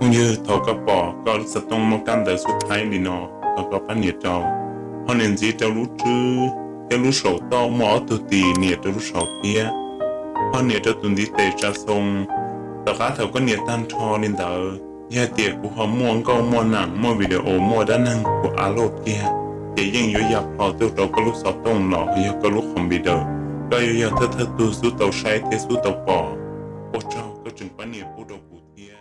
Phooj ywg, thaum koj pom koj lub xov tooj muaj kab ntawv xub thaib li no, thov koj pab nias rau. Ho nias ntxiv rau lub tswb thiab lub saum toj muaj ob tug tis, nias rau lub saud thiab. Ho nias rau tus ntiv tes tsa xoo. Tom qab thaum koj nias tag nrho li ntawd, yog hais tias kuv ho muaj nkauj muaj nam, muaj video, muaj dab neeg kuv upload kiag, ces yeej yuav ya plho tuaj rau koj lub xov tooj los yog koj lub computer. Koj yuav yog thawj thawj tug xub tau saib thiab xub tau pom. Ua tsaug, koj tseem pab nias pub rau kuv thiab.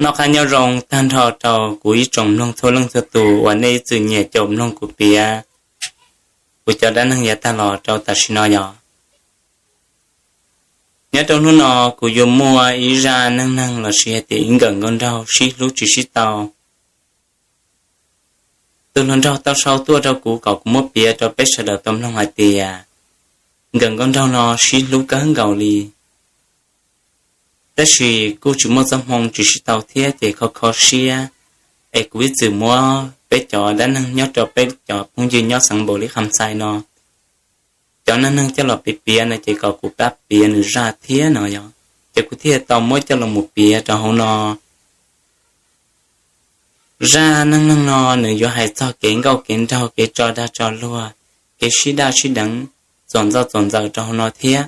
Noj qab nyob zoo tag nrho rau kuv ib tsoom mloog txhua leej txhua tus uas nej ib txwm nyiam caum mloog kuv piav kuv cov dab neeg yav tag los rau tam sim no yom. Nyob rau hnub no kuv yuav muaj ib zaj neej neeg los sis hais tias ib nkawm nkauj nraug sib hlub tsis sib tau. Tus hluas nraug tau sau tuaj rau kuv kom kuv muab piav rau peb sawv daws tau mloog hais tias nkawm nkauj nraug no sib hlub kawg nkaus li, tab sis kuj tsis muaj txoj hmoo tsis sib tau thiab ces kho kho siab. Es kuv ib txwm muab peb cov dab neeg nyob rau peb cov phooj ywg nyob xeev Npaus Lis Kham Xais no cov neej neeg coj los piav piav no ces kom kuv pab piav nws zaj thiab no yom. Ces kuv thiaj tau muab coj los mus piav rau hauv no. Zaj neej neeg no nws yuav hais txog kev nkauj kev nraug, kev tso dag tso luag, kev sib daj sib deev, txuam ntxoj txuam ntxaws rau hauv no thiab.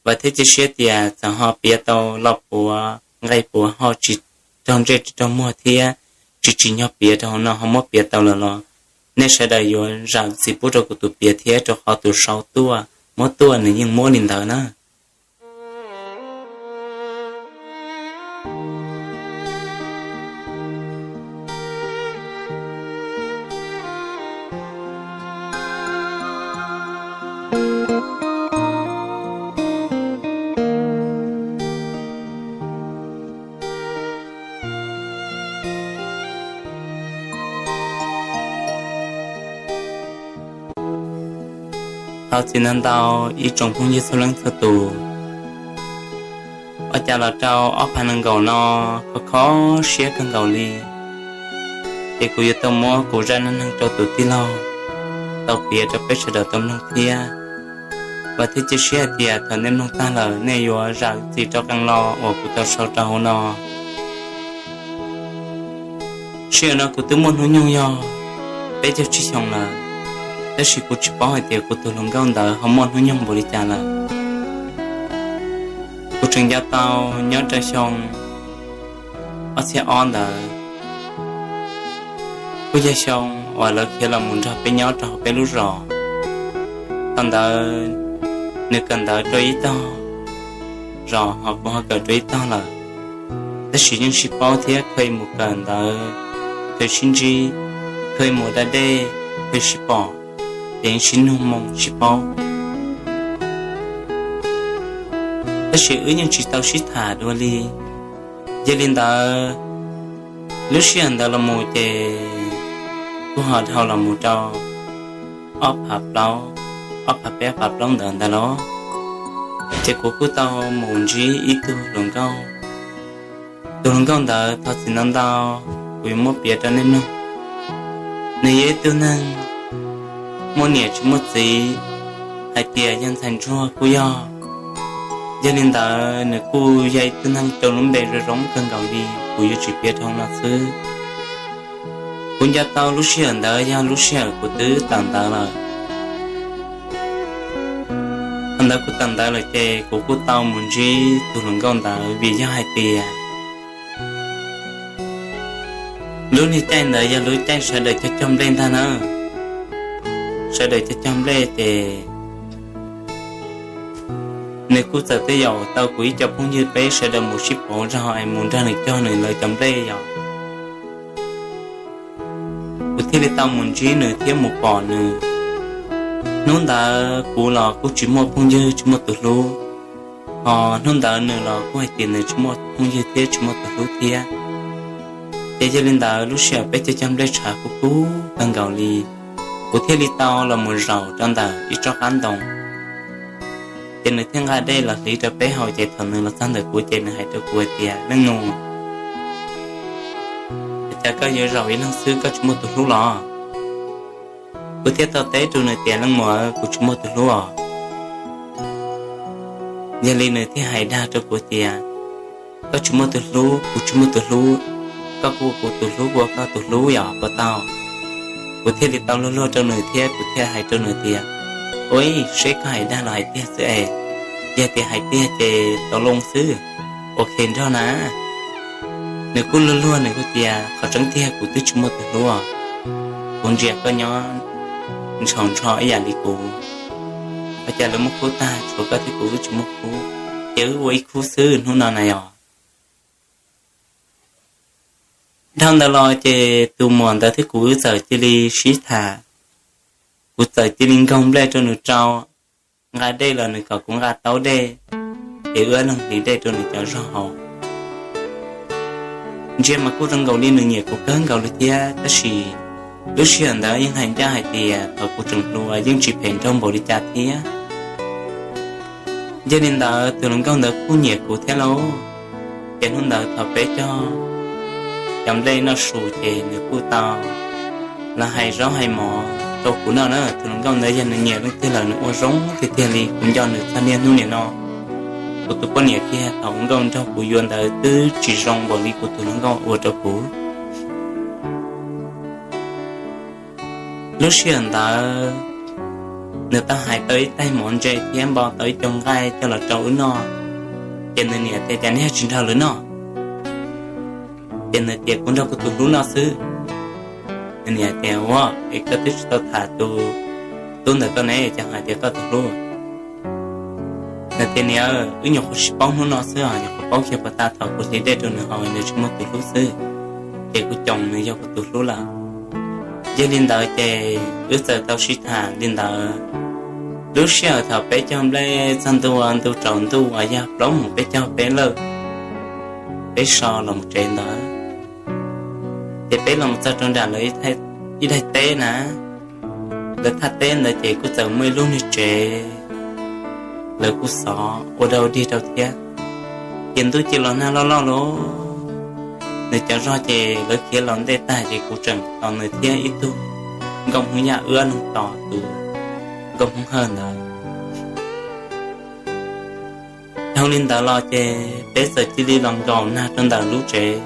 Vam thiab cia siab tias txawm ho piav tau lo puav nqe puav ho tsis raug ntsej tsis raug muag thiab tsis tsim nyog piav rau hauv no ho muab piav tau lawm los nej sawv daws yuav zam txim pub rau kuv tus piav thiab, rau qhov tus sau tuaj muab tuaj nws yeej muab li ntawd na. Thov txim ntau ntau ib tsoom phooj ywg txhua leej txhua tus. Ua cas los rau ob phav nees nkaum no kho kho siab kawg nkaus li, ces kuv yuav tau muab kuv zaj neej neeg rau tus tij laug tau piav rau peb sawv daws tau mloog thiab. Vam thiab cia siab hais tias thaum nej mloog tag lawm nej yuav zam txim rau qee lo uas kuv tau sau rau hauv no. Sij hawm no kuv twb muaj hnub nyoog yog peb caug tsib xyoo lawm, tab sis kuv tsis paub hais tias kuv tus hluas nkauj ntawd ho muaj hnub nyoog npaum li cas lawm. Kuv tseem nco tau nyob rau xyoo ob txhiab ob ntawd, kuj yog xyoo uas lawv khiav los mus nrog peb nyob rau hauv peb lub zos. Thaum ntawd nws kawm ntawv rau ib tog zos, ho kuv ho kawm rau ib tog lawm, tab sis yeej sib paub thiab, kha mus kawm ntawv kha sib ntsib, kha mus da dej kha sib pom, ces yeej sib nug moo sib paub, tab sis wb yeej tsis tau sib tham dua li. Yog li ntawd, lub sij hawm ntawd los mus ces kuj ho dhau los mus rau ob phav plaub, ob phav peb ob phav plaub ntawd ntag los, ces kuv kuj tau mus ntsib ib tug hluas nkauj. Tus hluas nkauj ntawd thov txim ntau ntau, kuv yuav muab piav rau nej mloog. Nws yog ib tug neeg muaj niam tsis muaj txiv, hais tias yog ntxhais ntsuag kuj yog. Yog li ntawd nws kuj yog ib tug neeg rau lub npe zoo zoo kawg nkaus li, kuv yuav tsis piav dhau no xwb. Kuv nco tau lub sij hawm ntawd yog lub sij hawm kuv twb tawm ntawv lawm. Thaum ntawd kuv tawm ntawv lawm ces kuv kuj tau mus ntsib tus hluas nkauj ntawd vim yog hais tias lub niag caij ntawd yog lub caij sawv daws cog cog nplej ntag na. Sawv daws cog cog nplej ces nws kuj txawm twb yaum tau kuv ib co phooj ywg peb sawv daws mus sib pauv zog es mus nrog nws cog nws lawv cov nplej yom. Kuv thiaj li tau mus ntsib nws thiab mus pom nws. Hnub ntawd kuv los kuj tsis muaj phooj ywg tsis muaj tus hlub, ho hnub ntawd nws los kuj hais tias nws tsis muaj phooj ywg thiab tsis muaj tus hlub thiab. Ces yog li ntawd lub sij hawm peb cog cog nplej tshav kub kub kawg nkaus li, kuv thiaj li tau los mus zaum rau ntawm ib tsob qab ntoo. Ces nws thiaj nqa dej los hliv rau peb haus, ces thaum nws los txog ntawm kuv ces nws hais rau kuv hais tias, Leej nus, ua cas koj yuav zaum ib leeg xwb, koj tsis muaj tus hlub los? Kuv thiaj tau teb rau nws tias, Leej muam, kuv tsis muaj tus hlub os. Yog li nws thiaj hais dag rau kuv tias, Koj tsis muaj tus hlub, kuv tsis muaj tus hlub, koj kuj ua kuv tus hlub, kuv ua koj tus hlub yom, puas tau? Kuv thiaj li tau luag luag rau nws thiab kuv thiaj hais rau nws tias, Ua, seb koj hais dag los hais tiag xwb es, yog tias hais tiag ces tau loo xwb, ua khe nrog na. Nws kuj luag luag, nws kuj tias, Qhov tseeb tiag kuv twb tsis muaj tus hlub, kuv ntsia koj nyob ntshaus ntsho ib yam li kuv, ua cas lawv muaj khub tag tshuav koj thiab kuv wb tsis muaj khub, ces wb ua ib khub xwb hnub no na yom. Dhau ntawd los ces tus muam ntawd thiab kuv wb txawm cia li sib tham, kuv txawm cia li nkaug nplej rau nws rau, nqa dej los nws kom kuv nqa taub dej, ces wb ob leeg hliv dej rau nws cov zog haus. Ntsia mas kuj zoo nkaus li nws nyiam kuv kawg nkaus li thiab, tab sis lub sij hawm ntawd yeej hais ncaj hais tias thaum kuv tseem hluas yeej tsis phem nraug npaum li cas thiab. Yog li ntawd tus hluas nkauj ntawd kuj nyiam kuv thiab lauj. Ces hnub ntawd thaum peb cog cov nplej noj su ces nws kuj tau los hais zaub hais mov rau kuv noj na. Tus hluas nkauj ntawd yog nws nyiam leej twg lawm nws ua zoo tiag tiag li, kuv nco nws txog niaj hnub niam no. Kuv tus poj niam kiag thaum ua nkauj nraug kuv yuav ntawd twb tsis zoo npaum li kuv tus hluas nkauj ua rau kuv. Lub sij hawm ntawd nws tau hais tau ib taig mov ntse thiab npo tau ib co nqaij coj los rau wb noj. Ces nws niam tias, Cas nej tsis nrog lawv noj? Ces nws tias, Kuv nrog kuv tus hlub noj xwb. Nws niam tias, Ua, es koj twb tsis tau tham tus tub ntawm koj ne, cas hais tias koj tus hlub? Nws tias, Niam, wb nyuam qhuav sib paub hnub no xwb os, nyuam qhuav paub kiag puag ta thaum kuv hliv dej rau nws haus, nws tsis muaj tus hlub xwb, ces kuv coom nws yog kuv tus hlub lawm. Yog li ntawd ces wb txawm tau sib tham li ntawd. Lub sij hawm thaum peb caug nplej txog ntua ntu tsaus ntuj uas yog plaub moos peb caug peb lawm, peb so los mus tsev ntawd, ces peb los mus txog rau nram lawv ib daig teb na. Lawv thaj teb ntawd ces kuj txawm muaj ib lub niag tsev, lawv kuj xov ua dog dig rau thiab. Ces ntuj cia los nag loj loj lauj. Nws cov zog ces lawv khiav los ntej tag ces kuv tseem tos nws thiab ib tug nkauj Hmoob Yaj wb ob leeg tos tus nkauj Hmoob Hawj ntawd. Dhau li ntawd los ces peb txawm cia li los nkaum nag rau ntawm lub tsev.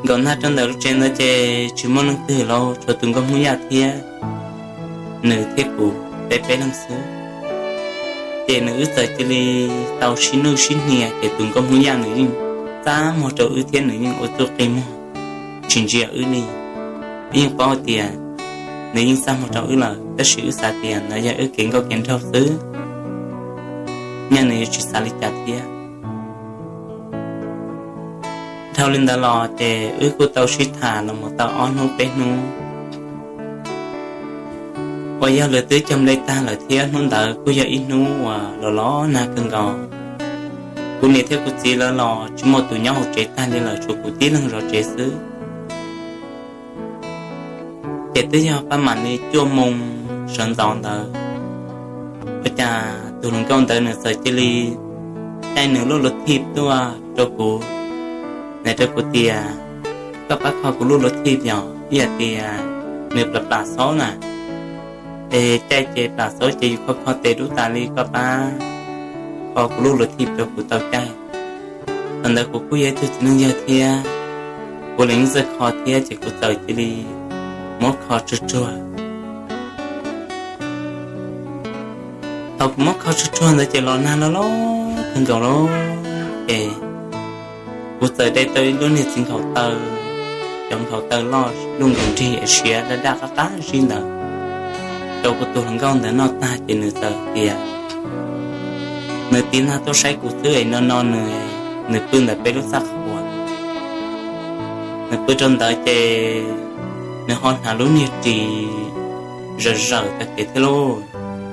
Nkaum nag rau ntawm lub tsev ntawd ces tsis muaj leej twg lauj, tshuav tus nkauj Hmoob Yaj thiab nws thiab kuv peb peb leeg xwb. Ces nws wb txawm cia li tau sib nuj sib hnia, ces tus nkauj Hmoob Yaj nws yeej txaj muag rau wb thiab nws yeej ua txuj qi muag tsis ntsia wb li. Wb yeej paub tias nws yeej txaj muag rau wb lawm, tab sis wb xav tias ntawd yog wb kev nkauj kev nraug xwb, nyaj nws yuav tsis xav li cas thiab. Dhau li ntawd los ces wb kuj tau sib tham los mus tau ob hnub peb hnub uas yog lawv twb cog nplej tag lawm thiab hnub ntawd kuj yog ib hnub uas los los nag kawg nkaus. Kuv niam thiab kuv txiv lawv los tsis muaj tus nyob hauv tsev tag li lawm, tshuav kuv tib leeg zov tsev xwb. Ces twb yog pab mam li cuaj moo sawv ntxov ntawd, ua cas tus hluas nkauj ntawd nws txawm cia li caij nws lub luv thij tuaj rau kuv, nws rau kuv tias, Koj pab kho kuv lub luv thij yom, ib yam tias nws plam plam xaub na, es caij ces plam xaub ces yus kho kho tes dub tas li, koj pab kho kuv lub luv thij rau kuv tau caij. Thaum ntawd kuv kuj yog ib tug txiv neej yawg thiab, kuv los yeej txawj kho thiab ces kuv txawm cia li muab kho tsuag tsuag. Thaum kuv muab kho tsuag tsuag ntawd ces los nag loj loj kawg nkaus lawm ces kuv txawm de tau ib lub niag txiv nkhaus taw, cov nkhaus taw loj luj nkaus nrig es siav daj daj qab qab zib ntawd rau kuv tus hluas nkauj ntawd noj tag ces nws txawm tias, nws tiv nag tuaj saib kuv xwb es no no nws, nws pw ntawm peb lub txaj qhua. Nws pw rau ntawd ces nws ho hnav lub niag ris zawm zawm tag kev thiab lauj,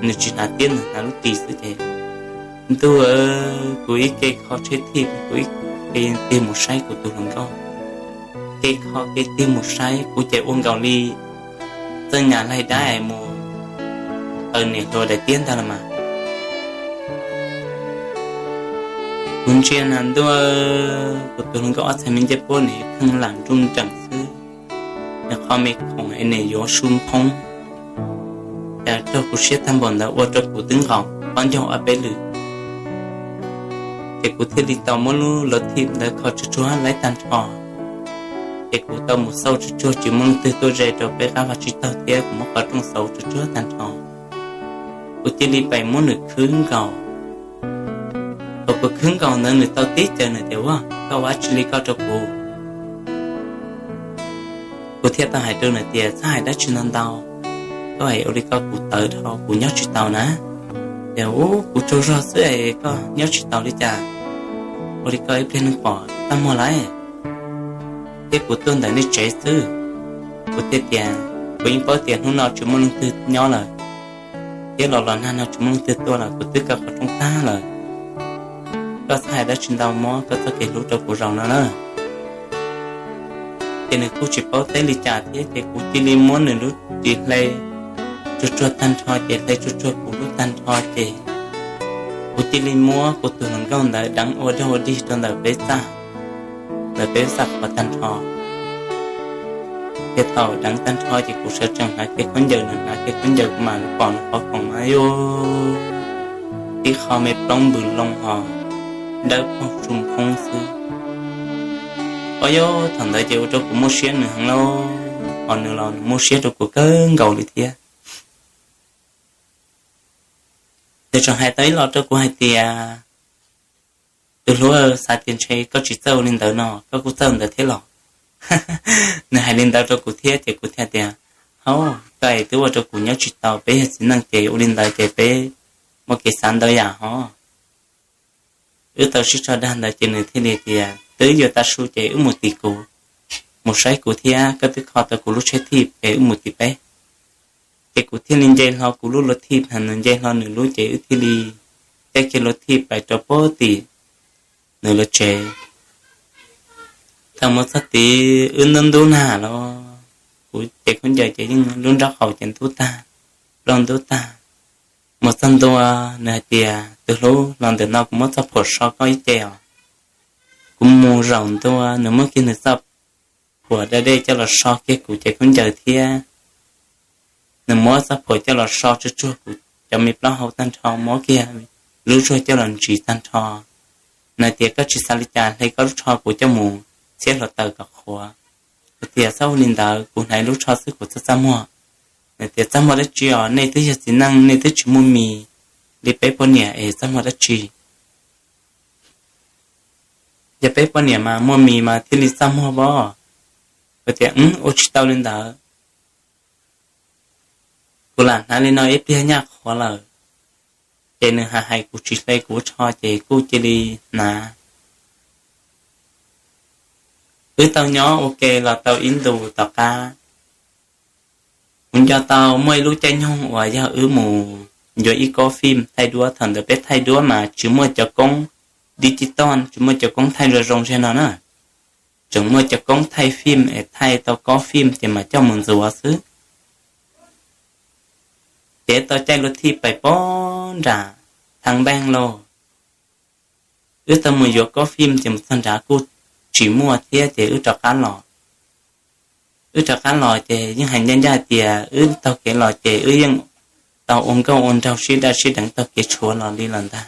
nws tsis hnav tiab, nws hnav lub ris xwb ces, ntuj, kuv ib ke kho tsheb thij, kuv ib ke tig mus saib kuv tus hluas nkauj, ke kho ke tig mus saib kuv ces ua nkaus li txawj nyam laig dab es mus taw niam hluas daim tiab ntag los mas. Kuv ntsia nas ntuj, kuv tus hluas nkauj ob txhais me ncej puab nws kheej lam nruj nreem xwb, nws qhov me khoom es nws yuav su phoob, cas raug kuv siab tag npaum ntawd ua rau kuv twb nqaum pob ncaug ob peb lwm. Ces kuv thiaj li tau muab lub luv thij ntawd kho tsuag tsuag laib tag nrho. Ces kuv tau mus xauj tsuag tsuag tsis muaj leej twg tuaj ze rau peb qab vaj tsib taug thiab kuv muab qhov rooj xauv tsuag tsuag tag nrho. Kuv cia li pem muab nws khwb nkaus. Thaum kuv khwb nkaus ntawd nws tau tib caws nws tias, Ua, koj ua dab tsi li koj rau kuv? Kuv thiaj tau hais rau nws tias, Txhob hais dab tsi ntau ntau, koj hais ua li koj kuv tawv dhau kuv nyob tsis taus na. Tias, Ub, kuv tsaug zog xwb es koj nyob tsis taus li cas? Ua li koj ib pliag neeg pom txaj muag lawm. Thiab kuv tuaj ntawm nej tsev xwb. Kuv thiaj tias, Kuv yeej paub tias hnub no tsis muaj leej twg nyob lawm, thiab los los nag no tsis muaj leej twg tuaj lawm, kuv twb kaw qhov rooj tag lawm. Koj txhob hais dab tsi ntau, muab koj txoj kev hlub rau kuv zaum no na. Ces nws kuj tsis paub teb li cas thiab, ces kuv cia li muab nws lub ris hle tsuag tsuag tag nrho, ces hle tsuag tsuag kuv lub tag nrho, ces kuv cia li muab kuv tus hluas nkauj ntawd deev ua dog ua dig rau ntawm peb txaj, ntawm peb txaj qhov tag nrho. Ces thaum deev tag nrho ces kuv sawv tsees hnav kiag khaub ncaws, nws hnav kiag khaub ncaws, kuv mam li pom nws qhov khoom mas yog tib qho me plaub npws loo ho dawb paug su phoob xwb. Ob, yog thaum ntawd ces ua rau kuv muaj siab nws heev lauj, ho nws los nws muaj siab rau kuv kawg nkaus li thiab. Nws tseem hais tau ib los rau kuv hais tias, Tus hlub, xav tias ntshe koj tsis txawj ua li ntawd no, koj kuj txawj ntawd thiab los? Nws hais li ntawd rau kuv thiab ces kuv thiaj tias, Hauj, koj es twb ua rau kuv nyob tsis tau, peb yog txiv neej ces ua li ntawd ces peb muaj kev xav ntau yam hos. Wb tau sib tso dag ntawd ces nws thiaj li tias, Twb yuav tav su ces wb mus tim kuv, mus saib kuv thiab, koj twb kho tau kuv lub tsheb thij es wb mus tim peb. Ces kuv thiaj li nce hlo kuv lub luv thij, nws nce hlo nws lub, ces wb thiaj li caij kiag luv thij pais rau puag tim nws lub tsev. Thaum mus txog tid wb ntub ntub nag los, kuv ces khaub ncaws ces yeej lub nraub qaum ces ntub tag, plaub ntub tag. Mus txog ntua, nws hais tias, Tus hlub, los ntawm no kuv muab txoj phuam so koj ib ce os. Kuv mus zaum ntua, nws muab kiag nws txoj phuam da dej coj los so kiag kuv ces khaub ncaws thiab. Nws muab txoj phuam coj los so tsuag tsuag kuv cov me plaub hau tag nrho, muab kiag lub zuag coj los ntsis tag nrho. Nws tias, Koj tsis xav li cas, hle koj lub tsho kuv coj mus txhiab hluav taws kom qhuav. Kuv tias, Txhob ua li ntawd, kuv hnav lub tsho xwb kuv txaj txaj muag. Nws tias, Txaj muag dab tsi os, nej twb yog txiv neej nej twb tsis muaj mis li peb poj niam es txaj muag dab tsi? Yog peb poj niam mas muaj mis mas thiaj li txaj muag pob. Kuv tias, Ua tsis tau li ntawd, kuv lam hnav li no ib pliag nyaj qhuav lawm. Ces nws hais hais kuv tsis hle kuv tsho ces kuj cia li hnav. Wb tau nyob ua ke los tau ib ntus tom qab, kuv nco tau muaj ib lub caij nyoog uas yog wb mus yuav ib kob fim thaij duab. Thaum ntawd peb thaij duab mas tsis muaj cov koob digital, tsis muaj cov koob thaij zoo zoo zag no na, tseem muaj cov koob thaij fim es thaij tau kob fim ces mam coj mus ntxuav xwb. Ces tau caij luv thij pais pob nram Thaj Npeej lauj. Wb tau mus yuav kob fim ces mus txog nrad kuj tsis muaj thiab ces wb rov qab los. Wb rov qab los ces yeej hais ncaj ncaj hais tias wb taug kev los ces wb yeej tau ua nkauj ua nraug sib daj sib deev taug kev tshuav los li los ntag.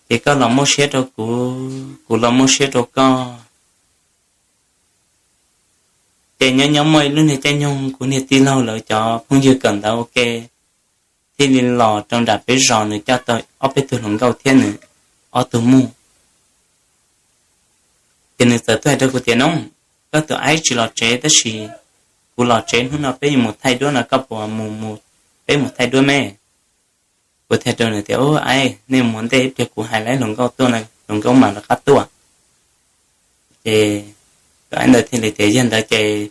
Ces koj los muaj siab rau kuv, kuv los muaj siab rau koj. Ces nyob nyob muaj ib lub niag caij nyoog kuv niag tij laug lawv cov phooj ywg kawm ntawv ua ke thiaj li los rau nram peb zos, nws coj tau ob peb tug hluas nkauj thiab nws ob tug muj. Ces nws txawm tuaj hais rau kuv tias, Noob, koj tus aib tsis los tsev tab sis kuv los tsev, hnub no peb yuav mus thaij duab no, koj puas mus, peb mus thaij duab me? Kuv thiaj rau nws tias, Ub, aib, nej mus ntej ib pliag, kuv hais lawv hluas nkauj tuaj, hluas nkauj mam rov qab tuaj. Ces tus aib ntawd thiaj li tias, Yog ntawd ces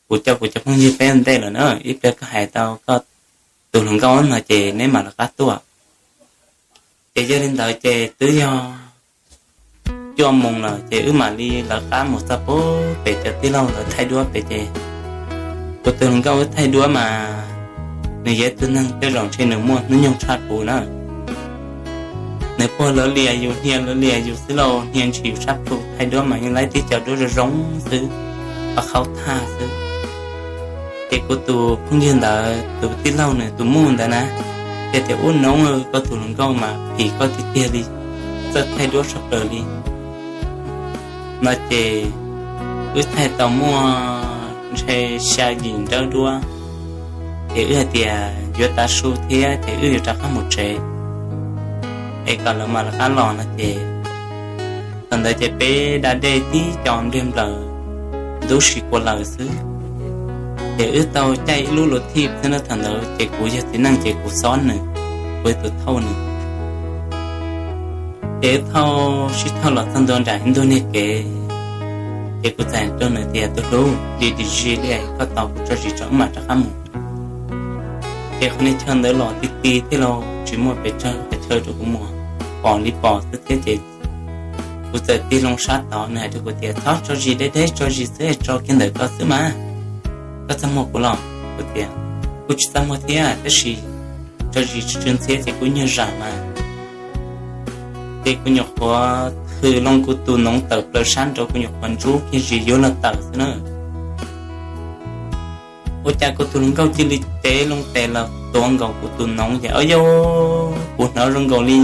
kuv coj kuv cov phooj ywg peb ntej lawm na, ib pliag koj hais tau koj tus hluas nkauj no ces neb mam rov qab tuaj. Ces yog li ntawd ces twb yog cuaj moos lawm ces wb mam li lawv qab mus txog pem cov tij laug lawv thaij duab pem ces kuv tus hluas nkauj wb thaij duab mas nws yog ib tug neeg tej zaum ntshe nws muaj hnub nyoog tshaj kuv na. nws puag lawv lias yus, hnia lawv lias yus xwb lauj, hnia ntsis yus sab plhu, thaij duab mas yeej laib tib co duab zoo zoo xwb, qhov qhaub thaj xwb. Ces kuv tus phooj ywg ntawd tus tij laug nws tus muj ntawd na, ces tias, Ub, Noob, koj tus hluas nkauj mas phim koj tiag tiag li, txawj thaij duab tshaj plaws li no. Ces wb thaij tau muaj ntshe xya yim nrawb duab, ces wb hais tias yuav tav su thiab ces wb yuav rov qab mus tsev es kom lawv mam rov qab los no ces thaum ntawd ces peb da dej tib co npliag nplaws, ntub si kua lawm xwb. Ces wb tau caij ib lub luv thij xwb na, thaum ntawd ces kuv yog txiv neej ces kuv xob nws, kuv yog tus thauj nws. Ces wb thauj sib thauj los txog ntua nram ib ntug niag kev, ces kuv txawm hais rau nws tias, Tus hlub, dim dim zis li, koj tos kuv tso zis tso wb mam rov qab mus. Ces qhov niag chaw ntawd los ti ti thiab los tsis muaj pes tsawg qhov chaw rau kuv mus, pom li pom xwb thiab ces kuv txawm tig loo sab tod, nws hais rau kuv tias, Txhob tso zis deb deb, tso zis xwb, tso kiag ntawm ko xwb mas, koj txaj muag kuv los? Kuv tias, Kuj tsis txaj muag thiab, tab sis tso zis tsw tsw ntxhiab ces kuj nyuag zam mas. Ces kuv nyuam qhuav thws loo kuv tus noov tawm plaws sab nraud, kuv nyuam qhuav ntsub kiag zis yuav los tawm xwb na. Ua cas kuv tus hluas nkauj cia li cev loo tes los tuav nkaus kuv tus noov ces, o yau, kuv hnov zoo nkaus li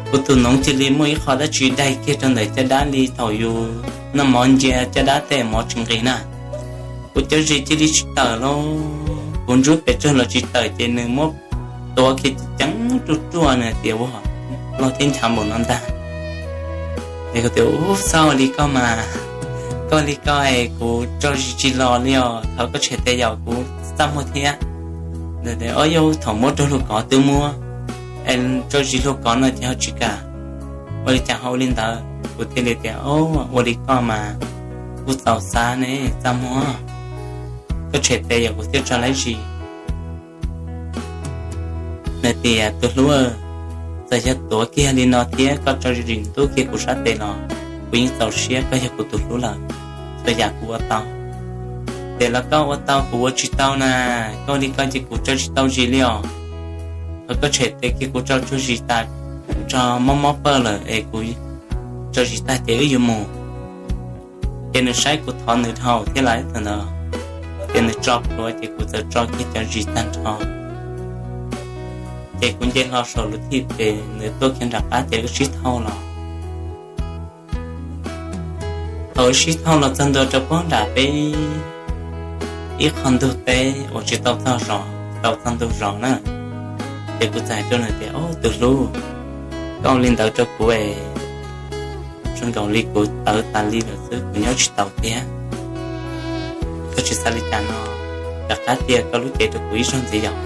kuv tus noov cia li muaj ib qho dab tsi daig kiag rau ntawm caj dab li thaum yus noj mov ntsia caj dab tej mov tsis nqis na. Kuv cov zis cia li tsis tawm lauj, kuv ntsub pes tsawg los tsis tawm ces nws muab tuav kiag ceev ruaj ruaj, nws tias, Ua, loj thiab nchav npaum no ntag. Es kuv tias, Ub, txhob ua li koj mas, koj ua li koj es kuv tso zis tsis los li os, thov koj tshem tes yom, kuv txaj muag thiab. Ntawd, o yau, thaum muab rau hluas kov twb muab, es tso zis hluas kov no ces ho tsis kam, ua li cas ho ua li ntawd. Kuv thiaj li tias, Ua li koj mas kuj txaus xav ne, txaj muag, koj tshem tes yom, kuv thiaj tso laib zis. Nws tias, Tus hlub, txawm yog tuav kiag li no thiab koj tso zis ntub kiag kuv sab tes los kuv yeej txaus siab, koj yog kuv tus hlub lawm, txhua yam kuv ua tau. Ces los koj ua tau kuv ua tsis tau na, koj ua li koj ces kuv tso tsis tau zis li os. Thov koj tshem tes kiag kuv tso tsuag zis tas, tso mob mob pawg lawm es kuv tso zis tag ces wb yuav mus. Ces nws saib kuv thov nws dhau thiab lawm thaum ntawd, ces nws tso plhuav ces kuv txawm tso kiag cov zis tag nrho. Ces kuv nce hlo saum luv thij ces nws tuaj kiag nram qab ces wb sib thauj los. Thaum wb sib thauj los txog ntua rau puag nram peb ib qho ntug teb uas tsis tau txog zos, tsis tau txog ntug zos na, ces kuv txawm hais rau nws tias, Ub, tus hlub, koj ua li ntawd rau kuv es zoo nkaus li kuv tawv tas li lawm xwb, kuv nyob tsis taus tiag. Koj tsis xav li cas no, rov qab cia koj lub cev rau kuv ib zaug ntxiv yom.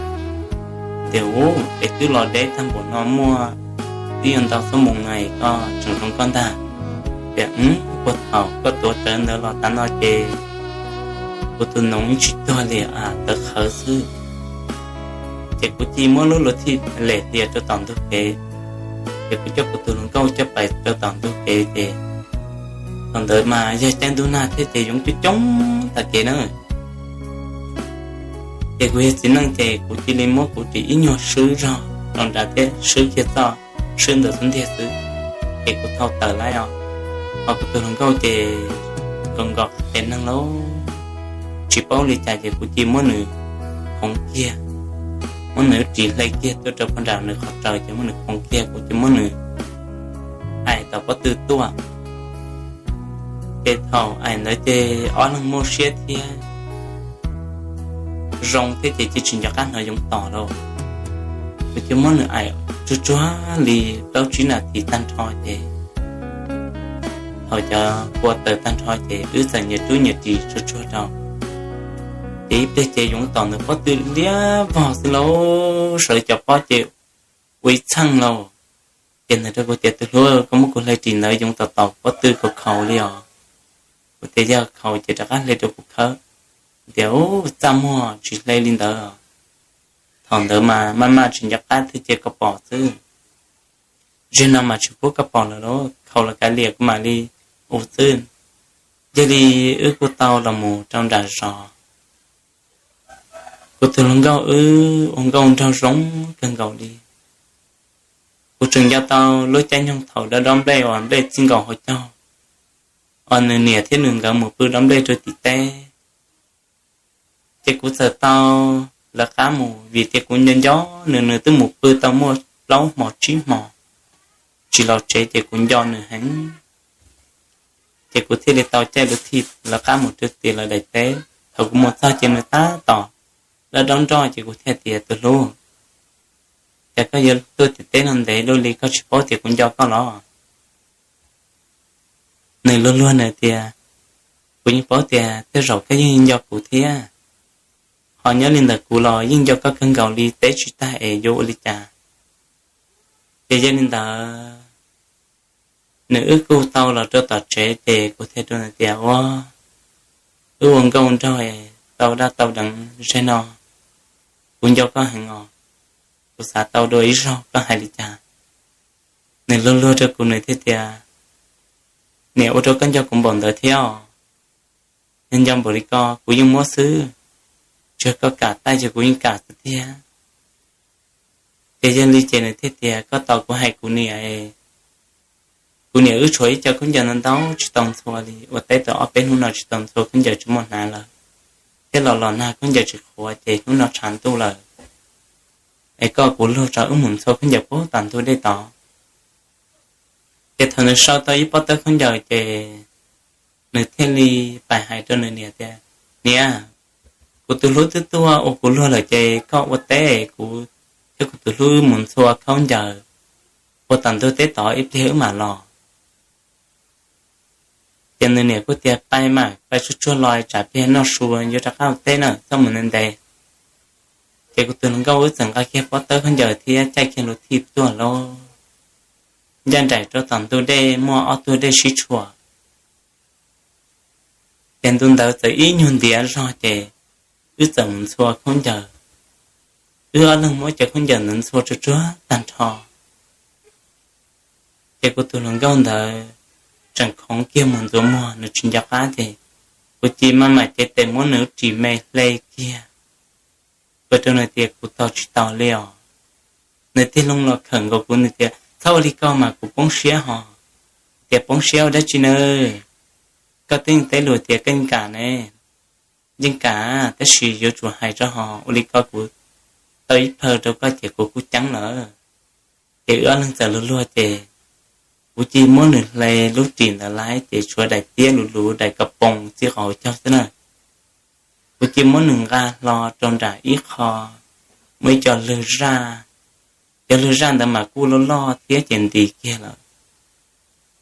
Tias, Ub, es twb los deb tag npaum no muaj twb yuav ntau xuab moos no es koj tseem zoo koj ntag. Tias, Puag thaum koj tuav rawv ntawd los tas no ces kuv tus noov tsis tuag li, tawv qhawv xwb. Ces kuv cia muab lub luv thij lem tias rau tom ntug kev, ces kuv coj kuv tus hluas nkauj coj pais rau tom ntug kev ces thaum ntawd mas yog caij ntuj nag thiab ces yoov coob coob tag kev na. Ces kuv yog txiv neej ces kuv cia li muab kuv ris ib nyuag swb zog rau nrad thiab swb kiag txoj swb ntawd xub ntiag xwb, ces kuv thau tawm lawm os. Ho kuv tus hluas nkauj ces nkaus nkaus tes neeg lauj, tsis paub li cas ces kuv cia muab nws khoov kiag, muab nws ris hle kiag tuaj rau puag nram nws qhov raws ces muab nws khoov kiag, kuv cia muab nws aim tom pob tw tuaj. Ces thaum aim ntawd ces ob leeg muaj siab thiab zoo thiab ces cia tsis nco qab hnov yoov tom lauj. Kuv cia muab nws aim tsuag tsuag li plaub tsib nas this tag nrho ces thaum cov kua tawm tag nrho ces wb txawm nyias rub nyias ris tsuag tsuag rau. Ces ib pliag ces yoov tom ntawm pob tw liab vog xwb lauj, sawv cov pob ces ua ib txheej lauj. Ces nws rau kuv tias, Tus hlub, koj muab kuv hle ris ntawd yoov tom tom pob tw khaus khaus li os. Kuv tias, Yog khaus ces rov qab hle rau kuv khawb. Tias, Ub, txaj muag tsis hle li ntawd. Thaum ntawd mas maj maj tsis nco qab thiab ces koj pom xwb. Zaum no mas tsis pub koj pom lawm lauj, khaus los kav liam kuv mam li ua xwb. Yog li wb kuj tau los mus rau nram zos. Kuv tus hluas nkauj wb ua nkauj nraug zoo kawg nkaus li. Kuv tseem nco tau lub caij nyoog thaum dob dob nplej uas nplej txij nkaus hauv caug, uas nws niam thiab nws nkawd mus pw dob nplej rau tim teb. Ces kuv txawm tau lawv qab mus, vim tias kuv nco nco nws, nws twb mus pw tau muaj plaub hmo tsib hmo tsis los tsev, ces kuv nco nws heev. Ces kuv thiaj li tau caij lus thij lawv qab mus rau tim lawv daim teb. Thaum kuv mus txog ces nws tab tom dob dob nroj, ces kuv thiaj tias, Tus hlub, cas koj yuav tuaj tim teb no ntev luaj li, koj tsis paub tias kuv nco koj los? Nws luag luag nws tias, Kuv yeej paub tias tej zaum koj yeej nco kuv thiab, ho nyob li ntawm kuv los yeej nco koj kawg nkaus li, teb tsis tag es yuav ua li cas. Ces yog li ntawd, nws wb kuj tau los rau tom tsev, ces kuv thiaj rau nws tias, Ua, wb ua nkauj nraug tau daj tau deev ze no, kuv nco koj heev os, kuv xav tau dua ib zaug koj hais li cas. Nws luag luag rau kuv, nws thiaj tias, Niam, ua rau koj nco kuv npaum ntawd thiab os. Yog nco npaum li ko kuv yeej muab xwb, tsis yog koj kam taij ces kuv yeej kam xwb tiag. Ces yog li ces nws thiaj tias, Koj tos kuv hais kuv niam. Kuv niam wb tshuav ib co khaub ncaws ntau ntau tsis tau ntxhua li, ua teb tau ob peb hnub no tsis tau ntxhua, khaub ncaws tsis muaj hnav lawm, thiab los los nag khaub ncaws tsis qhuav, ces hnub no tshav ntuj lawm, es koj kuv luag tso wb mus ntxhua khaub ncaws puag tom ntug dej tod. Ces thaum nws sau tau ib pob tawb khaub ncaws ces nws thiaj li pais hais rau nws niam tias, Niam, kuv tus hlub twb tuaj ua kuv luag lawm, ces koj ua teb, kuv thiab kuv tus hlub mus ntxhua khaub ncaws puag tom ntug dej tod, ib pliag wb mam los. Ces nws niam kuj tias, Pais mas, pais tsuag tsuag los tsam pliag noj su yuav rov qab ua teb na, txhob mus ntev ntev. Ces kuv tus hluas nkauj wb txawm nqa kiag pob tawb khaub ncaws thiab caij kiag lus thij tuaj lauj. Ncaj nraim rau tom ntug dej muaj ob tug dej sib tshuam. Ces ntu ntawd txawm ib nyuag ntiav zog ces wb txawm mus ntxhua khaub ncaws. Wb ob leeg muab cov khaub ncaws ntawd ntxhua tsuag tsuag tag nrho. Ces kuv tus hluas nkauj ntawd tseem khoov kiag mus ntxuav muag, nws tsis nco qab ces kuv cia maj mam cev tes muab nws lub ris me hle kiag, ua rau nws tias, Kuv tau tsis tau li os. Nws tig loo los khawm nkaus kuv, nws tias, Txhob ua li ko mas kuv poob siab hos. Tias, Poob siab ua dab tsi na? Koj twb yeej teb lus tias koj yeej kam ne. Yeej kam, tab sis yuav tsum hais rau hos, ua li ko kuv tau ib plhaw rau koj ces kuv kuj ceeb lawm. Ces wb ob leeg txawm luag luag ces kuv cia muab nws hle lub ris ntawd lawm ces tshuav daim tiab luv luv daim ko poos txij qhov hauv caug xwb na. Kuv cia muab nws nqa hlo rau nram ib qho muaj ib co lwg zaj. Cov lwg zaj ntawd mas kuj loj loj thiab ces ntis kiag lawm,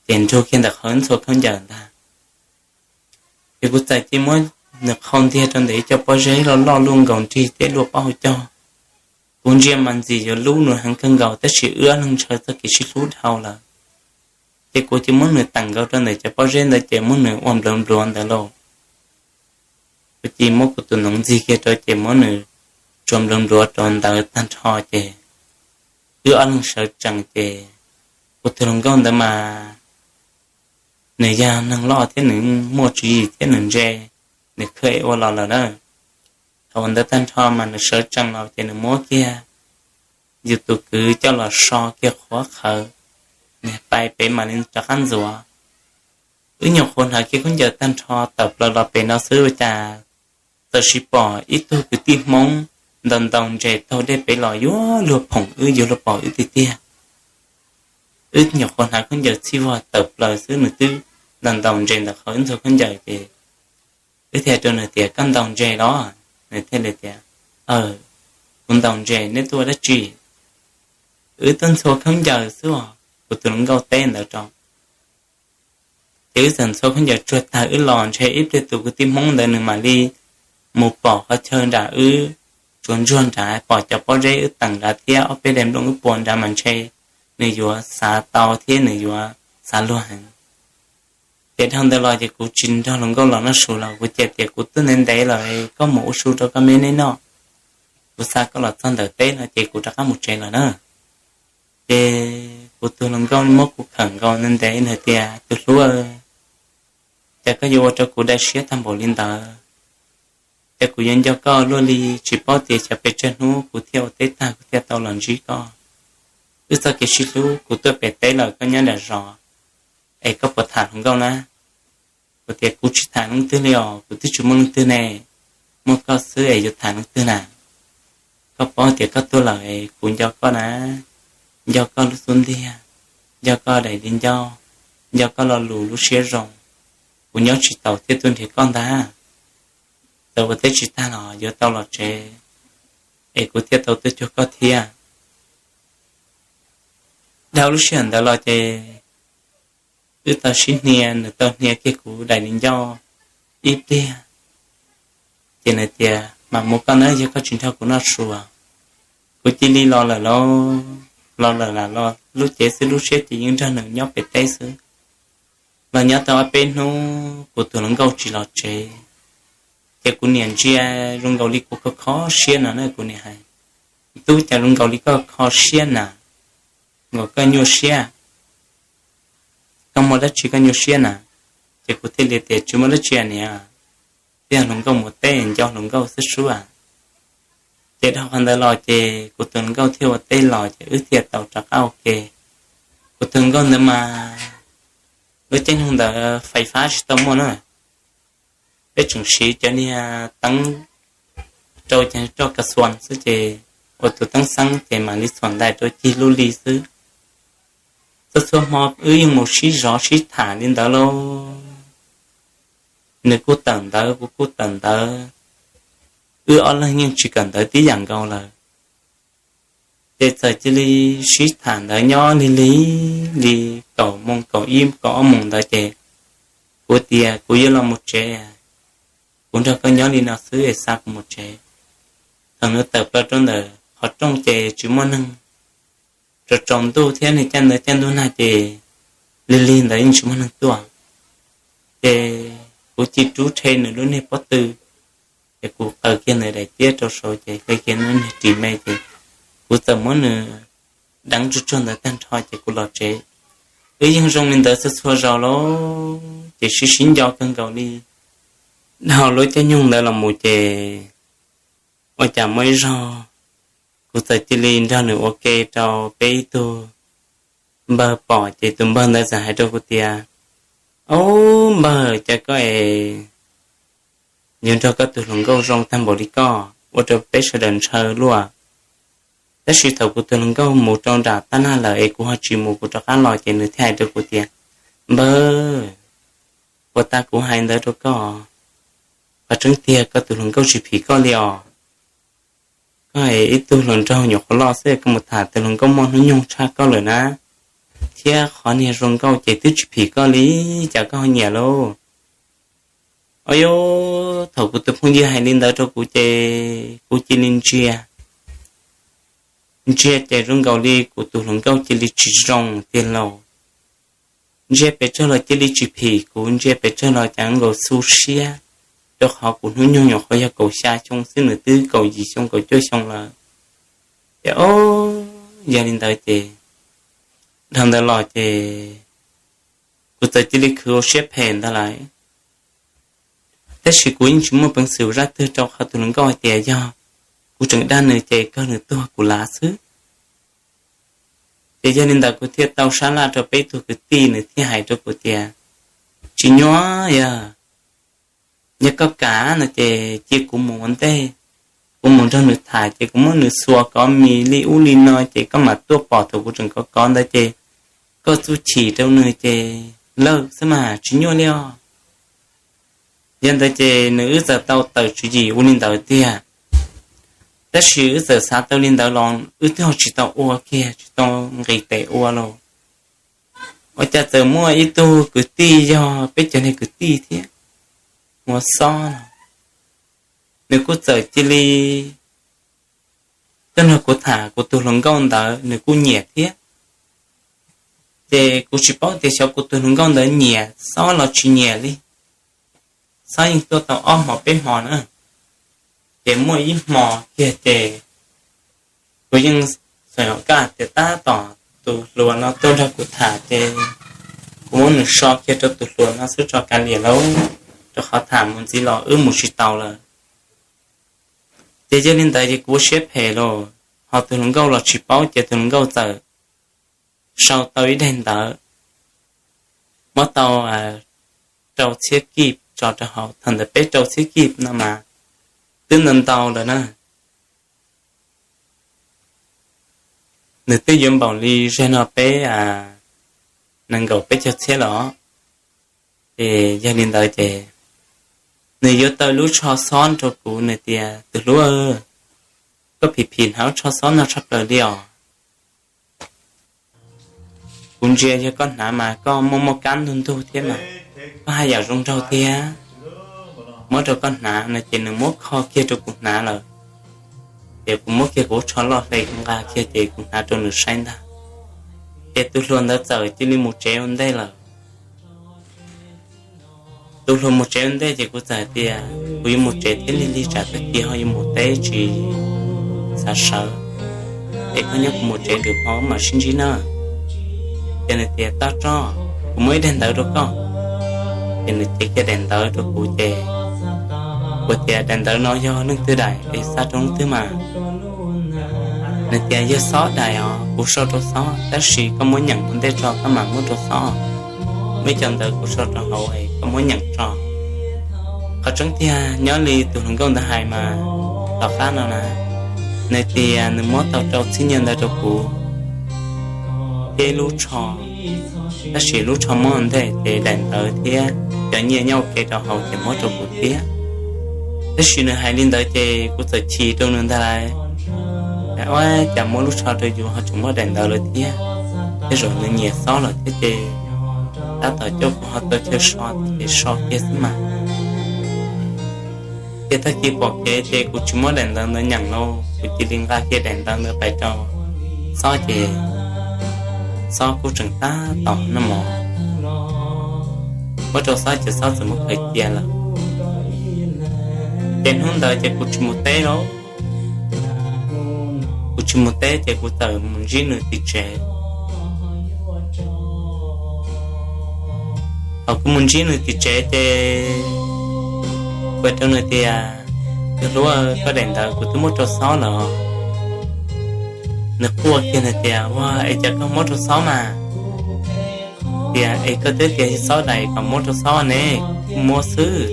ces nrug kiag ntawm qhov ntxhua khaub ncaws ntag. Ces kuv txawm cia muab nws qhau ntiag rau ntawm ib co pob zeb loj loj luaj nkaus nrig thiab luaj pob hauv caug. Kuv ntsia mas ntxim yuav lub nws heev kawg nkaus tab sis wb ob leeg ntshaw txoj kev sib hlub dhau lawm. Ces kuv cia muab nws teem nkaus rau ntawm cov pob zeb ntawd ces muab nws ua nplawv npluav ntawd lauj. Kuv cia muab kuv tus noov ntxig kiag rau ces muab nws tsuav nplawv npluav rau ntawd tag nrho ces wb ob leeg sawv tsees ces kuv tus hluas nkauj ntawd mas nws yog neeg loj thiab nws muaj tswv yim thiab nws ntse, nws kheev ua los lawm na. Thaum ntawd tag nrho mas nws sawv tsees los ces nws muab kiag yus tus kwv coj los so kiag qhuav qhawv, nws pais pem mam li rov qab ntxuav. Wb nyuam qhuav hnav kiag khaub ncaws tag nrho tawm plaws los pem no xwb ua cas txawm sis pom ib tug kwv tij Hmoob ntaus ntaus ntses taug dej pem los yuav luag phoom wb, yuav luag pom wb tiag tiag. Wb nyuam qhuav hnav khaub ncaws txhij vog tawm plaws xwb nws twb ntaus ntaus ntses ntawm qhov wb ntxhua khaub ncaws ces wb thiaj rau nws tias, Koj ntaus ntses los? Nws thiaj li tias, Aw, kuv ntaus ntses, neb tuaj ua dab tsi? Wb tuaj ntxhua khaub ncaws xwb os, kuv tus hluas nkauj teb ntawd rau. Ces wb txawm ntxhua khaub ncaws tsuag tag wb los ntshe ib pliag tus kwv tij Hmoob ntawd nws mam li mus pom qhov chaw nram wb tsuas ntsuag nrad, pom cov pob zeb wb teem nrad thiab ob peb daim nplooj wb pua nrad mas ntshe nws yuav xav tau thiab nws yuav xav luag heev. Ces dhau ntawd los ces kuv tsis nrog hluas nkauj los noj su los, kuv cia tias, Kuv twb ntev ntev lawm, koj mus ua su rau koj me neb noj, kuv xa koj los txog ntawm teb no ces kuv rov qab mus tsev lawm na. Ces kuv tus hluas nkauj muab kuv khawm nkaus ntev ntev nws tias, Tus hlub, cas koj yuav ua rau kuv dai siab tag npaum li ntawd? Cas kuv yuav nco koj luaj li, tsis paub tias xyov pes tsawg hnub kuv thiaj ua teb tag kuv thiaj tau los ntsib koj. wb txoj kev sib hlub, kuv tuaj pem teb lawm koj nyob nram zos, es koj puas tham hluas nkauj na? Kuv tias kuv tsis tham leej twg li os, kuv twb tsis muaj leej twg ne, muaj koj xwb es yuav tham leej twg na? Koj paub tias koj tuaj lawm es kuv nco koj na, nco koj lub xub ntiag, nco koj daim di ncauj, nco koj lo lus lub siab zoo. Kuv nyob tsis taus thiaj tuaj nrhiav koj ntag. Txawm ua teb tsis tag los yuav tau los tsev, es kuv thiaj tau tuaj cuag koj thiab. Dhau lub sij hawm ntawd los ces wb tau sib hnia, nws tau hnia kiag kuv daim di ncauj ib pliag, ces nws tias, Mam mus koj nawb, yog koj tsis nrog kuv noj su. Kuv cia li los lawm lauj. Los lawm los lub cev xwb, lub siab ces yeej nrog nws nyob pem teb xwb. Los nyob tau ob peb hnub kuv tus hluas nkauj tsis los tsev, ces kuv niam ntsia zoo nkaus li kuv kho kho siab no na, kuv niam hais, Tub, cas zoo nkaus li koj kho siab na, nkaus koj nyuaj siab, koj muaj dab tsi koj nyuaj siab na? Ces kuv thiaj li tias, Tsis muaj dab tsi niam, twb yog hluas nkauj mus teb, nco hluas nkauj xwb sub. Ces dhau qhov ntawd los ces kuv tus hluas nkauj thiaj ua teb los ces wb thiaj tau rov qab ua ke. Kuv tus hluas nkauj ntawd mas lub caij nyoog ntawd fais fab tsis tau muaj na, peb tseem siv cov niag teeb rau cov roj kas xuas xwb ces ua tus teeb xeeb ces mam li xuas ntais rau cig lub li xwb. Txhua txhua hmo wb yeej mus sib zov sib tham li ntawd lauj. Nws kuj tawm ntawv, kuv kuj tawm ntawv, wb ob leeg yeej tsis kawm ntawv tib yam nkaus lawm. Ces txawm cia li sib tham ntawd nyob lig lig li kaum moos kaum ib kaum ob moos ntawd ces kuv tias, Kuv yuav los mus tsev, kuv nrog koj nyob li no xwb es xa kuv mus tsev. Thaum nws tawm plaws rau ntawm qhov rooj ces tsis muaj neeg, tsaus tsaus ntuj thiab niag caij ntawd caij ntuj nag ces lig lig ntawd yeej tsis muaj neeg tuaj. Ces kuv cia rub rhe nws lub niag pob tw, ces kuv qaws kiag nws daim tiab rau saud ces hle kiag nws niag ris me ces kuv txawm muab nws deev tsuag tsuag ntawd tag nrho ces kuv los tsev. Wb yeej zoo li ntawd txhua txhua zaus lauj, ces sib sib nco kawg nkaus li. Dhau lub caij nyoog ntawd los mus ces ua cas muaj ib zaug kuv txawm cia li nrog nws ua ke rau peb ib tug npawg pom ces tus npawg ntawd txawm hais rau kuv tias, Au npawg, cas koj es yuav nrog koj tus hluas nkauj zoo tag npaum li koj, ua rau peb sawv daws ntshaw luaj. Tab sis thaum kuv tus hluas nkauj mus rau nram tab nag lawm es kuv ho tsis mus, kuv rov qab los ces nws thiaj hais rau kuv tias, Npawg, puas tas kuv hais ntawd rau koj? Qhov tseeb tiag koj tus hluas nkauj tsis phim koj li os. Koj ib tug hluas nraug nyuam qhuav loj xwb koj mus tham tus hluas nkauj muaj hnub nyoog tshaj koj lawm na, thiab qhov niag zoo nkauj ces twb tsis phim koj li, cas koj ho nyiam lauj? Au, thaum kuv tus phooj ywg hais li ntawd rau kuv ces kuv cia li ntsia, ntsia ces zoo nkaus li kuv tus hluas nkauj cia li tsis zoo tiag lauj. Ntsia pes tsawg los cia li tsis phim kuv, ntsia pes tsawg los cas nkaus xu siab, rau qhov kuv hnub nyoog nyuam qhuav yog kaum xya xyoo xwb, nws twb kaum yim xyoo kaum cuaj xyoo lawm. Ces o, yog li ntawd ces dhau ntawd los ces kuv txawm cia li khwv ua siab phem ntag lauj. Tab sis kuv yeej tsis muaj peev xwm ua zaj twg rau qhov tus hluas nkauj hais tias yog kuv tseem dag nws ces kawg nws tuag kuv lav xwb. Ces yog li ntawd kuv thiaj tau sab laj rau peb tug kwv tij, nws thiaj hais rau kuv tias, Tsis nyuaj, yog, yog koj kam no ces cia kuv mus ua ntej, kuv mus nrog nws tham ces kuv muab nws xuas kom mis li ub li no ces koj mam tuaj pom thaum kuv tseem kov kov ntawd ces koj txuj chim rau nws ces lawm xwb mas tsis nyuaj li os. Yog ntawd ces nws wb txawm tau tawm tswv yim ua li ntawd tiag. Tab sis wb txawm xav tau li ntawd los wb twb ho tsis tau ua kiag, tsis tau nqis tes ua los. Ua cas txawm muaj ib tug kwv tij yog peb cov niag kwv tij thiab, hu ua Xob no, nws kuj txawm cia li tuaj nrog kuv tham kuv tus hluas nkauj ntawd, nws kuj nyiam thiab. Ces kuv tsis paub tias xyov kuv tus hluas nkauj ntawd nyiam Xob los tsis nyiam li. Xob yeej tuaj tau ob hmo peb hmo na, ces muaj ib hmo kiag ces kuv yeej xav kom kaj tias tab tom tus hluas no tuaj nrog kuv tham ces kuv muab nws so kiag rau tus hluas no xwb tso kav liam lauj, rau qhov tham mus ntxiv los wb mus tsis tau lawm. Ces yog li ntawd ces kuv ua siab phem los ho tus hluas nkauj los tsis paub ces tus hluas nkauj txawm sau tau ib daim ntawv, muab tau rau txhiab kib tso rau hauv. Thaum ntawd peb rau txhiab kib no mas twb ntau ntau lawm na. Nws twb yuav npaum li zag no peb nees nkaum peb caug txhiab los. Ces yog li ntawd ces nws yuav tau lub tsho xob rau kuv, nws tias, Tus hlub, koj phim phim hnav lub tsho xob no tshaj plaws li os. Kuv ntsia yog koj hnav mas koj muaj muaj kab ntug ntug thiab mas koj haj yam zoo nraug thiab. Muab rau koj hnav no ces nws muab kho kiag rau kuv hnav lawm. Ces kuv muab kiag kuv lub tsho loj hle nqa kiag ces kuv hnav rau nws saib ntag. Ces tus hluas ntawd txawm cia li mus tsev ua ntej lawm. Tus hluas mus tsev ua ntej ces kuv txawm hais tias, Kuv yuav mus tsev thiab, lig lig tsam tag kis ho yuav mus teb tsis xav sawv, es koj nyob kuv mus tsev lwm hmo mam sib ntsib na. Ces nws tias, Tab tso, kuv muab ib daim ntawv rau koj. Ces nws cev kiag daim ntawv rau kuv ces kuv tias, Daim ntawv no yog leej twg daim es xa rau leej twg mas? Nws tias, Yog Xob daim os, kuv sau rau Xob, tab sis koj muab nyeem ua ntej tso koj mam muab rau Xob. Muaj ib co ntawv kuv sau rau hauv es koj muab nyeem tso. Qhov tseeb tiag nyob li tus hluas nkauj ntawd hais mas tom qab no na, nws tias nws muab tau rau txhiab nyiaj ntawv rau kuv thiab lub tsho, tab sis lub tsho muab ua ntej ces daim ntawv thiab cov nyiaj nyob ua ke rau hauv ces muab rau kuv thiab. Tab sis nws hais li ntawd ces kuv txawm chim rau nws ntag lauj. Ua cas muab lub tsho rau yus ho tseem muab daim ntawv lawm thiab. Tej zaum nws nyiam Xob lawm thiab ces tab tom coj kuv ho tau chaw so ces so kiag xwb mas. Ces tag kis pom kev ces kuv tsis muab daim ntawv ntawd nyeem lauj, kuv cia li nqa kiag daim ntawv ntawd pais rau Xob ces Xob kuj tseem tab tom noj mov. Muab rau Xob ces Xob txawm mus khaws cia lawm. Ces hnub ntawd ces kuv tsis mus teb lauj. Kuv tsis mus teb ces kuv txawm mus ntsib nws tim tsev. Thaum kuv mus ntsib nws tim tsev ces kuv hais rau nws tias, Tus hlub, koj daim ntawv kuv twb muab rau Xob lawm. Nws quaj kiag nws tias, Ua, es cas koj muab rau Xob mas? Tias, Es koj twb tias yog Xob daim kom muab rau Xob ne, kuv muab xwb.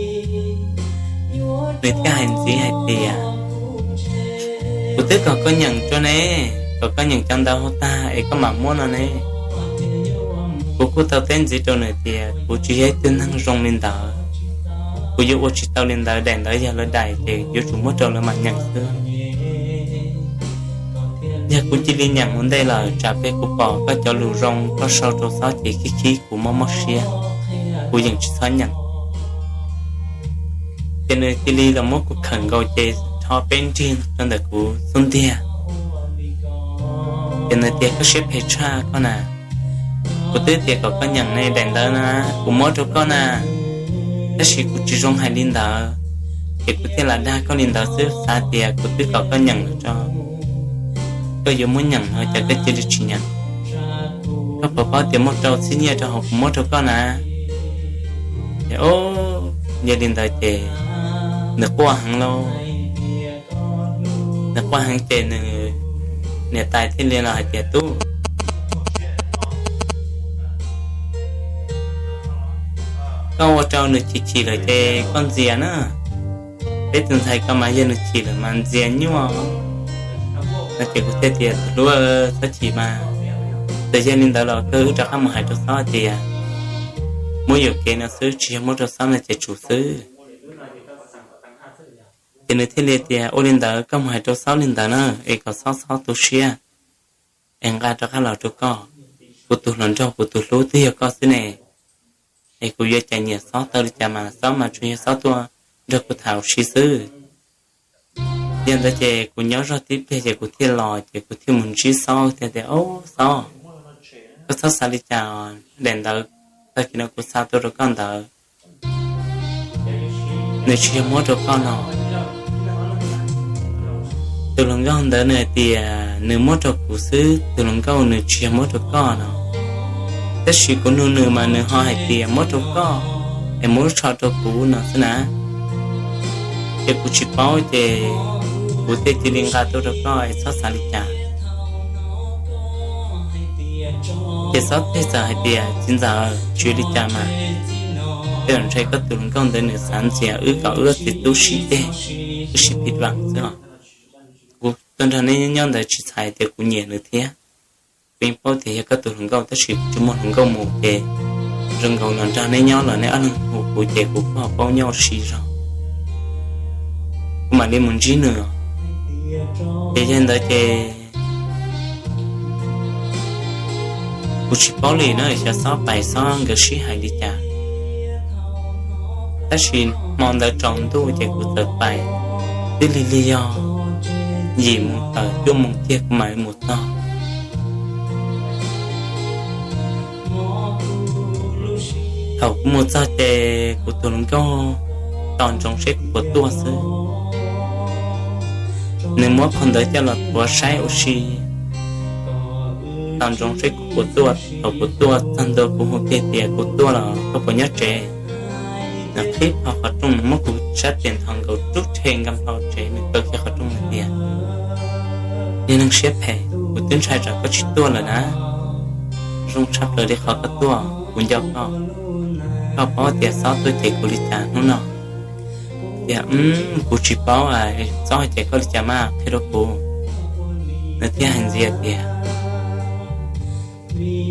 Nws thiaj hais ntxiv hais tias, Kuv twb kom koj nyeem rau ne, kom koj nyeem cov ntawv hauv tag es koj mam muab no ne. Kuv kuj tau teb ntxiv rau nws tias kuv tsis yog ib tug neeg zoo li ntawd, kuv yuav ua tsis tau li ntawd, daim ntawv yog lawv daim ces yuav tsum muab rau lawv mam nyeem xwb. Yog kuv cia li nyeem ua ntej lawm tsam peb kuv pom koj cov lus zoo koj sau rau Xob ces khib khib kuv mob mob siab, kuv yeej tsis txhob nyeem. Ces nws cia li los muab kuv khawm nkaus ces rho peb nrig rau ntawm kuv xub ntiag. Ces nws tias, Koj siab phem tshaj koj na, kuv twb tias kom koj nyeem ne, daim ntawv na kuv muab rau koj na, tab sis kuv tsis zoo hais li ntawd, ces kuv thiaj lam dag koj li ntawd xwb, xav tias kuv twb kom koj nyeem lawm tso, koj yuav muab nyeem no cas koj cia li tsis nyeem. Koj puas paub tias muaj rau txhiab nyiaj rau hauv kuv muab rau koj na? Ces o, yog li ntawd ces nws quaj heev lauj. Nws quaj heev ces nws niam tais thiaj li los hais tias, Tub, koj ua rau nws chim chim lawm ces koj ntxias na. Peb tus ntxhais ko mas yog nws chim lawm mas ntxias nyuaj. No ces kuv thiaj tias, Tus hlub, txhob chim mas, txawm yog li ntawd los koj wb rov qab mus hais rau Xob tias muab yuam kev no xwb, tsis yog muab rau Xob no ces tsum xwb. Ces nws thiaj li tias, Ua li ntawd koj mus hais rau Xob li ntawd na, es kom Xob txhob tu siab, es nqa rov qab los rau koj. Kuv tus hluas nraug kuv tus hlub twb yog koj xwb ne, es kuv yuav cais nyiam Xob tau li cas mas Xob mas tsuas yog Xob tuaj nrog kuv tham ua si xwb. Yog ntawd ces kuv nyob zog tib pliag ces kuv thiaj los, ces kuv thiaj mus ntsib Xob thiab tias, Ob, Xob, koj txhob xav li cas, daim ntawv tag kis no kuv xa tuaj rau koj ntawd, nws tsis yog muab rau koj no. Tus hluas nkauj ntawd nws hais tias nws muab rau kuv xwb, tus hluas nkauj nws tsis yog muab rau koj no. Tab sis kuv nug nws mas nws ho hais tias muab rau koj, es muab lub tsho rau kuv no xwb na. Ces kuv tsis paub ces kuv thiaj cia li nqa tuaj rau koj es txhob xav li cas. Ces Xob thiaj txawm hais tias, Txiv ntxawm, tsis ua li cas mas, tej zaum ntshe koj tus hluas nkauj ntawd nws xav ntxias wb kom wb txiv tub sib deg, wb sib phim vam xwb os. Kuv tuaj nrog neb nyob ntawd tsis txhais tias kuv nyiam nws thiab. Kuv yeej paub tias yog koj tus hluas nkauj, tab sis kuv tsis muaj hluas nkauj mus ces zoo nkaus los nrog neb nyob los neb ob leeg hu kuv ces kuv kuj ho paub nyob ua si zog. Kuv mam li mus ntsib nws. Ces yog li ntawd ces kuv tsis paub li na, xyov Xob pais Xob nkawd sib hais li cas. Tab sis hmo ntawd tsaus ntuj ces kuv txawm pais, twb lig lig yog yim moo tawm cuaj moo kiag kuv mam li mus txog. Thaum kuv mus txog ces kuv tus hluas nkauj tos ntsoov seb kuv puas tuaj xwb. Nws muab phau ntawv coj los tuav saib ua si, tos ntsoov seb kuv puas tuaj. Thaum kuv tuaj txog ntua kuv hu kiag tias, Kuv tuaj los, koj puas nyob tsev? Nws qhib plho qhov rooj, nws muab kuv sab tes nthos nkaus rub rhe nka nplho tsev, nws kaw kiag qhov rooj hais tias, Niag neeg siab phem, kuv twb ntshai tsam koj tsis tuaj lawm na. Zoo tshaj plaws li qhov koj tuaj, kuv nco koj. Koj paub tias Xob tuaj cem kuv li cas hnub no? Tias, Kuv tsis paub, Xob hais cem koj li cas mas qhia rau kuv. Nws thiaj hais ntxiv tias,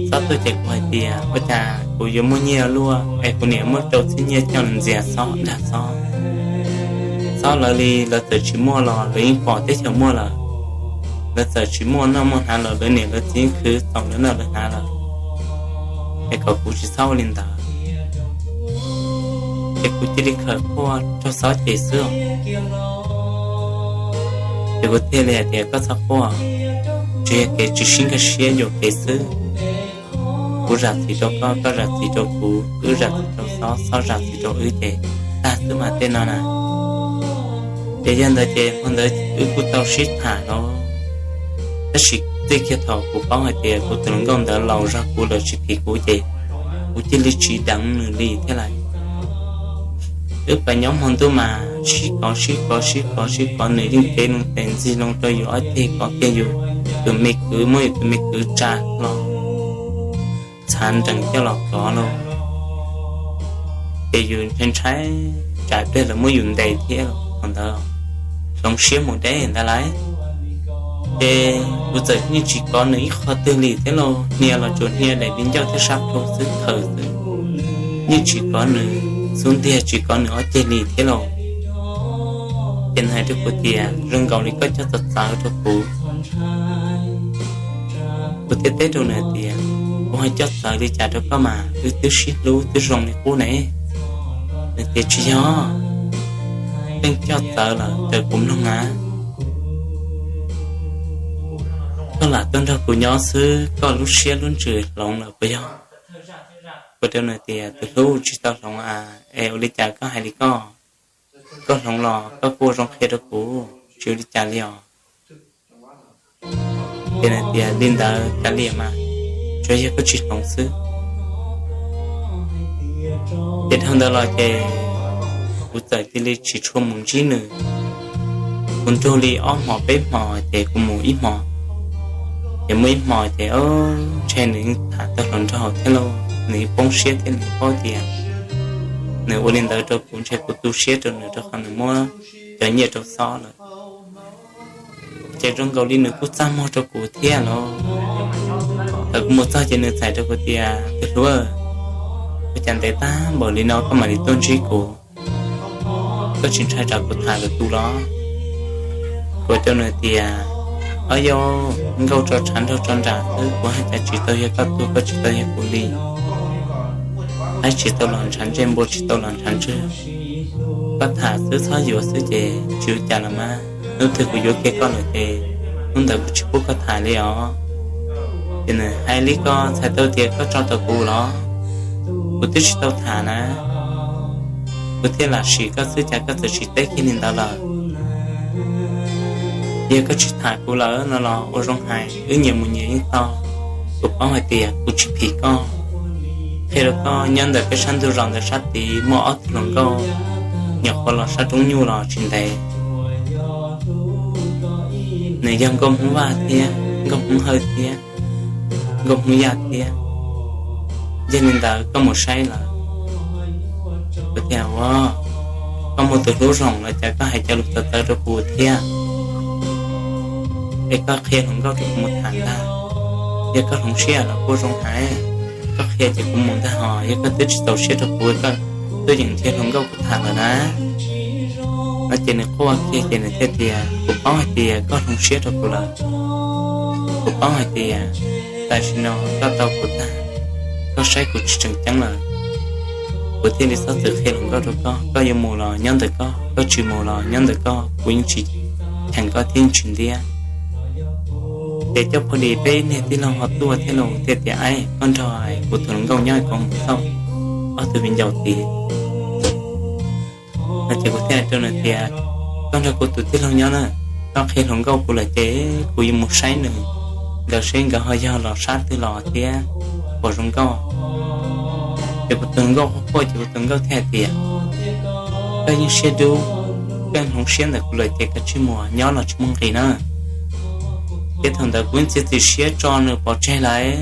Xob tuaj cem kuv hais tias ua cas kuv yuav muaj nyiaj luaj es kuv niam muab rau txhiab nyiaj coj los ntxias Xob, dag Xob. Xob lawv li lawv txawm tsis muaj los lawv yeej pom teb chaws muaj lawm. Lawv txawm tsis muaj noj muaj hnav los lawv niam lawv txiv khwv txaus lawv noj lawv hnav lawm. Es kom kuv tsis txhob ua li ntawd, ces kuv cia li khawm quaj raug Xob cem xwb. Ces kuv thiaj li hais tias, Koj txhob quaj, tsis yog kev tsis sib nkag siab, yuam kev xwb. Kuv zam txim rau koj, koj zam txim rau kuv, wb zam txim rau Xob, Xob zam txim rau wb ces tag xwb mas tej no na. Ces yog ntawd ces hmo ntawd wb kuj tau sib tham los, tab sis txij kiag thaum kuv paub hais tias kuv tus hluas nkauj ntawd laus zog kuv lawm tsis phim kuv ces kuv cia li tsis deev nws li thiab lawm. Wb pais nyob hmo ntuj mas sib kov sib kov sib kov sib kov, nws yeej cev loo tes ntxig loo rau yus ob ceg kov kiag yus tus me kwv, muab yus tus me kwv tsa hlo txhav nrees coj los kov lauj. Ces yus ntshai ntshai tsam pliag lawv muab yus ntes thiab lauj. Thaum ntawd hloov siab mus deb ntawd lawm. Ces kuv txawm yeej tsis kov nws ib qho twg li thiab lauj, hnia los tsuas hnia daim di ncauj thiab sab plhu xwb, khawm xwb, yeej tsis kov nws, xub ntiag tsis kov nws ob ceg li thiab lauj. Ces nws hais rau kuv tias, Zoo nkaus li koj coj txawv txawv rau kuv. Kuv thiaj teb rau nws tias, Kuv ho coj txawv li cas rau koj mas, wb twb sib hlub twb zoo li qub ne. Nws tias, Tsis yog, yeej coj txawv lawm raws kuv mloog na. Koj lam tuaj nrog kuv nyob xwb, koj lub siab lub ntsws hloov lawm puas yog? Kuv rau nws tias, Tus hlub, tsis tau hloov a, es ua li cas koj hais li koj? Koj hloov los koj kuj ua zoo qhia rau kuv, tsis ua li cas li os. Ces nws tias, Li ntawd kav liam mas, tsuas yog koj tsis hloov xwb. Ces dhau ntawd los ces kuv txawm cia li tsis tshua mus ntsib nws. Kuv nrug li ob hmos peb hmos ces kuv mus ib hmos. Ces muaj ib hmos ces ntshe nws yeej tham tau hluas nraug thiab lauj, nws yeej poob siab thiab nws paub tias nws ua li ntawd rau kuv ntshe kuv tu siab rau nws rau qhov nws muab cov nyiaj rau Xob lawm. Ces zoo nkaus li nws kuj txaj muag rau kuv thiab lauj. Thaum kuv mus txog ces nws txhais rau kuv tias, Tus hlub, ua cas ntev tag npaum li no koj mam li tuaj ntsib kuv? Koj tsis ntshai tsam kuv tham lwm tus los? Kuv rau nws tias, Ob yau, nkauj tso tshav nraug tso nram xwb, kuv haj cas tsis tau yog koj tug, koj tsis tau yog kuv li. Haib tsis tau los ntshav ntsej, npua tsis tau los ntshav ntswg. Koj tham xwb txhob yuav xwb ces tsis ua cas los mas. Hnub twg kuv yuav kiag koj lawm ces hnub ntawd kuv tsis pub koj tham li os. Ces nws hais li ko txhais tau tias koj tso tau kuv los? Kuv twb tsis tau tham na, kuv thiaj lam sim koj xwb cas koj txawm tsis teb kiag li ntawd lawm. Yog koj tsis tham kuv lawm no los ua zoo hais, wb nyias mus nyias yeej tau. Kuv paub hais tias kuv tsis phim koj. Qhia rau koj, nyob ntawm peb sab ntug zos ntawd sab tid muaj ob tug hluas nkauj, nyuam qhuav los sab roob nyuj los tsis ntev. Nws yog nkauj Hmoob Vaj thiab nkauj Hmoob Hawj thiab. nkauj Hmoob Yaj thiab. Yog li ntawd koj mus saib lawm, kuv tias ua, koj muaj tus hlub zoo los cas koj hais cov lus txawv txawv rau kuv thiab, es koj qhia hluas nkauj rau kuv mus tham ntag. Yog koj hloov siab los kuj zoo hais, koj qhia ces kuv mus ntag, ho yog koj twb tsis txaus siab rau kuv, koj twb yeem nrhiav hluas nkauj kuv tham lawm na. No ces nws quaj kiag ces nws thiaj tias, kuv paub hais tias koj hloov siab rau kuv lawm, kuv paub hais tias tam sim no koj tau kuv tag, koj saib kuv tsis tseem ceeb lawm, kuv thiaj li txhob txwm qhia hluas nkauj rau koj. Koj yuav mus los nyob ntawm koj, koj tsis mus los nyob ntawm koj, kuv yeej tsis cheem koj thiab yeej tsis ntiab. Ces coj pho dis peb niag tij laug ho tuaj thiab los thiaj tias, aib, koj nrog kuv tus hluas nkauj nyob kom mus xauj ob tug viv ncaus tid. No ces kuv thiaj hais rau nws tias, koj nrog kuv tus tij laug nyob na, koj qhia hluas nkauj kuv lawm ces kuv yuav mus saib nws, nkawd seb nkawd ho yog los sab twg los thiab puas zoo nkauj. Ces kuv tus hluas nkauj quaj quaj ces kuv tus hluas nkauj thiaj hais tias, koj yeej siab dub, koj hloov siab ntawm kuv lawm ces koj tsis mus nyob los tsis muaj nqis na. Ces thaum ntawd kuv yeej txiav txim siab tso nws pov tseg lawm,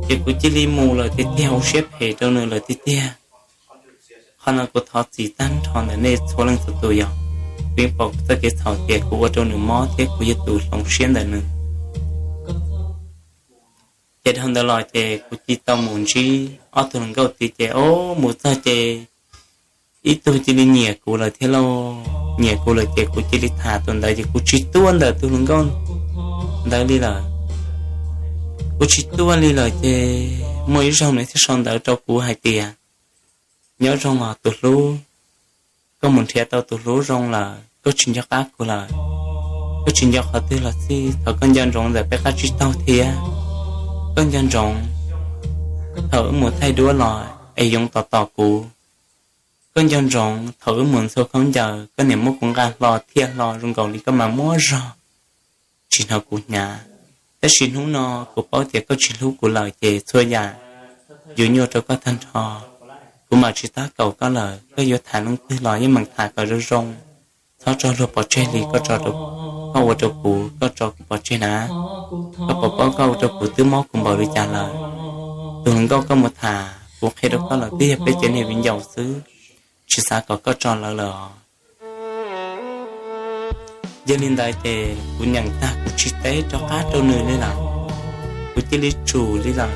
ces kuv cia li mus lawm tiag tiag, ua siab phem rau nws lawm tiag tiag. Qhov no kuv thov txim tag nrho ntawm nej txhua leej txhua tus, yog kuv yeej pom kuv txoj kev txhaum tias kuv ua rau nws mob thiab kuv yog tus hloov siab ntawm nws. Ces dhau ntawd los ces kuv cia li tau mus ntsib ob tug hluas nkauj tid ces, o, mus txog ces ib tug cia li nyiam kuv lawm thiab lauj. Nyiam kuv lawm ces kuv cia li tham tus ntawd ces kuv tsis tuaj ntawm tus hluas nkauj ntawd li lawm. Kuv tsis tuaj li lawm ces muaj ib zaug nws thiaj sau ntawv rau kuv hais tias, nyob zoo os tus hlub, koj mus nrhiav tau tus hlub zoo lawm, koj tsis nco qab kuv lawm, koj tsis nco qhov twg los xij, thov koj nco ntsoov ntawm peb qab tsib taug thiab. Koj nco ntsoov thaum wb mus thaij duab los es yoov tos tos kuv. Koj nco ntsoov thaum wb mus ntxhua khaub ncaws, koj niam muab kuv nqa hlo thiaj hlo zoo nkaus li koj mas muab zog tsis hnov kuv hnyav. Tab sis hnub no kuv paub tias koj tsis hlub kuv lawm ces txhua yam yuav nyuaj rau koj tag nrho. Kuv mam tsis tab kaum koj lawm, koj yuav tham leej twg los yeej meem tham kom zoo zoo, txhob tso luag pov tseg li koj tso, koj ua rau kuv, koj tso kuv pov tseg na. Koj puas paub koj ua rau kuv twb mob kuv npaum li cas lawm? Tus hluas nkauj koj mus tham kuv qhia rau koj lawm twb yog peb cov niag viv ncaus xwb, tsis xav kom koj tso lawv lawm os. Yog li ntawd ces kuv nyeem tag kuv tsis teb rov qab rau nws li lawm, kuv cia li tsum li lawm.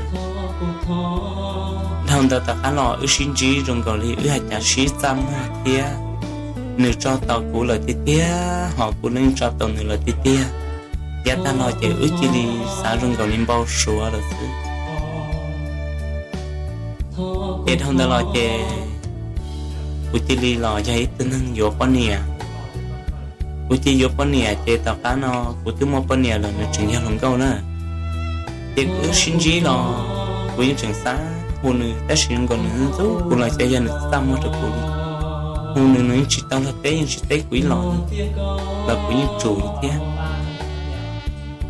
Dhau ntawd tom qab los wb sib ntsib zoo nkaus li wb hais cas sib txaj muag thiab. Nws tso tau kuv lawm tiag tiag, ho kuv yeej tso tau nws lawm tiag tiag. Yav tag los ces wb cia li xav zoo nkaus li npau suav lawm xwb. Ces dhau ntawd los ces kuv cia li los yog ib tug neeg yuav poj niam. Kuv cia yuav poj niam ces tom qab no kuv twb muaj poj niam lawm, nws tseem yog hluas nkauj na. Ces wb sib ntsib los kuv yeej tseem xav hu nws, tab sis nkaus nws ntxub kuv los xyov yog nws txaj muag rau kuv li. Hu nws nws yeej tsis tau los teb, yeej tsis teb kuv ib los li, los kuv yeej tsum li thiab.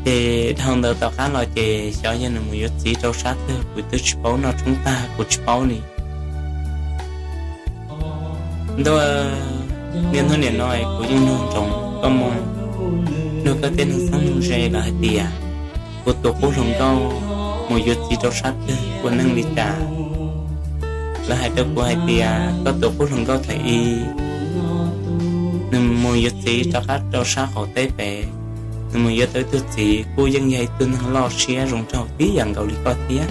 Ces dhau ntawd tom qab los ces xyov yog nws mus yuav txiv rau sab twg kuv twb tsis paub, noj tshoob tag kuv tsis paub li. Ntuj, niaj hnub nim no kuv yeej nug ntsoov koj mus, nug koj tej neeg txheeb neeg ze lawv hais tias kuv tus qub hluas nkauj mus yuav txiv rau sab twg ua neej li cas. Lawv hais rau kuv hais tias koj tus qub hluas nkauj thaum ub nws mus yuav txiv rov qab rau sab qaum teb pem, nws mus yuav tau ib tug txiv kuj yeej yog ib tug neeg loj siab zoo nraug tib yam nkaus li koj thiab.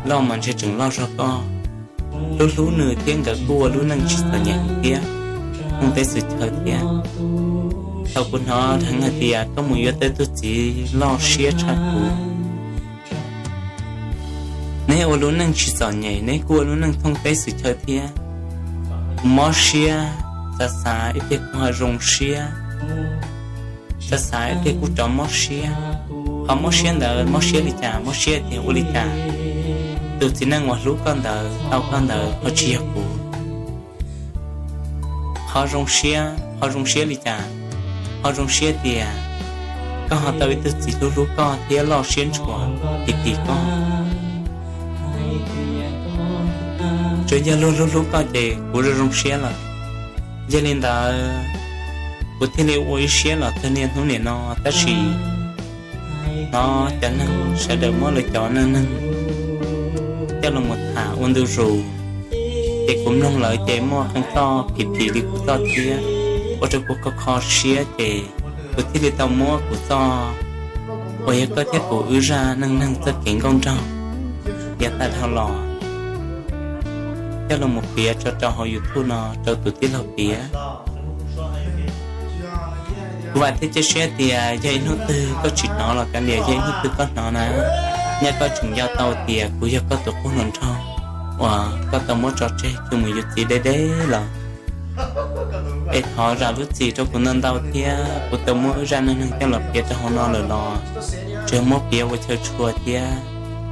Loj mas ntshe tseem loj zog koj. Hlub hlub nws thiab nkawd kuj ua lub neej tsis txom nyem thiab, thooj teb xwm chaw thiab. Thaum kuv hnov dheev hais tias koj mus yuav tau ib tug txiv loj siab tshaj kuv, neb ua lub neej tsis txom nyem, neb kuj ua lub neej thooj teb xwm chaw thiab. Kuv mob siab, xav xav ib pliag kuv ho zoo siab, xav xav ib pliag kuj rov mob siab. Ho mob siab ntawd mob siab li cas? Mob siab tias ua li cas tus txiv neej uas hlub koj ntawd, tau koj ntawd ho tsis yog kuv? Qhov zoo siab, qhov zoo siab li cas? Qhov zoo siab tias koj ho tau ib tug txiv hlub hlub koj thiab loj siab ntshua tis tis koj. Tsuas yog luag hlub hlub koj ces kuv zoo zoo siab lawm. Yog li ntawd, kuv thiaj li ua ib siab los txog niaj hnub nim no, tab sis hnov cov neeg sawv daws muab lawv cov neeg neeg coj los mus tham ua ntu zus, ces kuv mloog lawv ces muaj qee txoj phim phim li kuv txoj thiab, ua rau kuv kho kho siab ces kuv thiaj li tau muab kuv txoj uas yog koj thiab kuv wb zaj neej neeg txoj kev nkauj nraug yav tag dhau los coj los mus piav tso rau hauv YouTube no rau tus tij laug piav. Kuv vam thiab cia siab tias yog ib hnub twg koj tsis hnov los kav liam, yog ib hnub twg koj hnov na, nyaj koj tseem nco tau tias kuv yog koj tus qub hluas nraug uas koj tau muab tso tseg cia mus yuav txiv deb deb lawm. Es thov zam lub txim rau kuv ntau ntau thiab, kuv tau muab wb zaj neej neeg coj los piav rau hauv no lawm los tsuas yog muab piav ua chaw tshua thiab.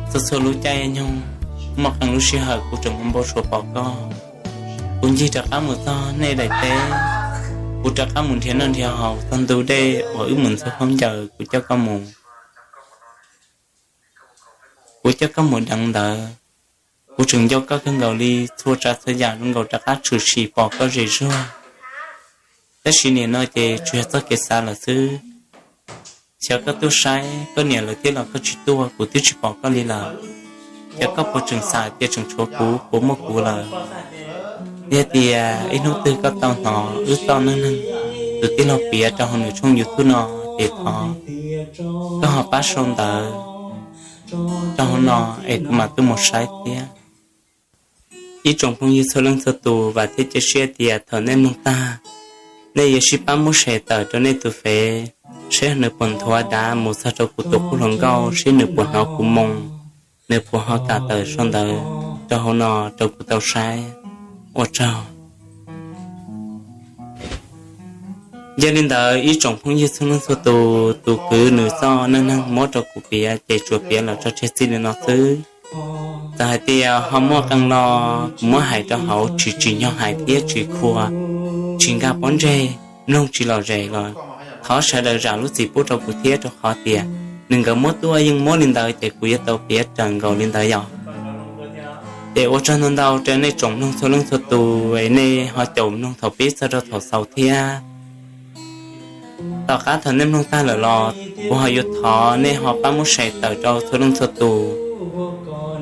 Txhua txhua lub caij nyoog muaj qee lub sij hawm kuv tseem ua npau suav pom koj, kuv ncig rov qab mus txog nej daim teb, kuv rov qab mus nrhiav noj nrhiav haus txog ntu dej uas wb mus ntxuav khaub ncaws, kuv coj koj mus, kuv coj koj mus deev ntawd. Kuv tseem nco koj kawg nkaus li, txhua tsav txhua yam zoo nkaus rov qab tshwm sim pom koj zem zuag. Tab sis nim no ces tsuas yog txoj kev xav lawm xwb. Xyov koj tuaj saib koj niam lawv thiab los koj tsis tuaj, kuv twb tsis pom koj li lawm. Xyov koj puas tseem xav tias tseem tshuav kuv, puas muaj kuv lawm. Yog tias ib hnub twg koj tau hnov wb txoj neej neeg tus tij laug piav rau hauv nws tshooj YouTube no, ces thov koj ho pab sau ntawv rau hauv no es kuv mam tuaj mus saib thiab. Ib tsoom phooj ywg txhua leej txhua tus, vam thiab cia siab tias thaum nej mloog tag, nej yuav sib pab muab share tawm rau nej tus fev, seb nws puas nthuav dav mus txog rau kuv tus qub hluas nkauj, seb nws puas hnov kuv moo, nws puas ho kam tawm sau ntawv rau hauv no rau kuv tau saib. Ua tsaug. Yog li ntawd ib tsoom phooj ywg txhua leej txhua tus, tus kwv nws txoj neej neeg muab rau kuv piav ces tsuas piav los tso tseg txij li no xwb. Txawm hais tias ho muaj qee lo kuv muab hais rau hauv tsis tsim nyog hais thiab tsis khuam, tsis nkag pob ntseg, mloog tsis lom zem los thov sawv daws zam lub txim pub rau kuv thiab, rau qhov tias nws nkawd muab tuaj yeej muab li ntawd ces kuv yuav tau piav raws nkaus li ntawd yom. Ces ua tsaug ntau ntau rau nej tsoom mloog txhua leej txhua tus es nej ho caum mloog thaum pib txog rau thaum xaus thiab. Tom qab thaum nej mloog tag lawm los kuv ho yuav thov nej ho pab muab share tawm rau txhua leej txhua tus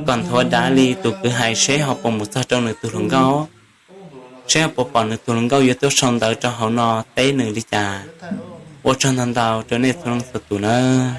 kom nthuav dav li tus kwv hais, seb ho puas mus txog rau nws tus hluas nkauj, seb ho puas pom nws tus hluas nkauj yuav tuaj sau ntawv rau hauv no teb nws li cas. Ua tsaug ntau ntau rau nej txhua leej txhua tus nawb.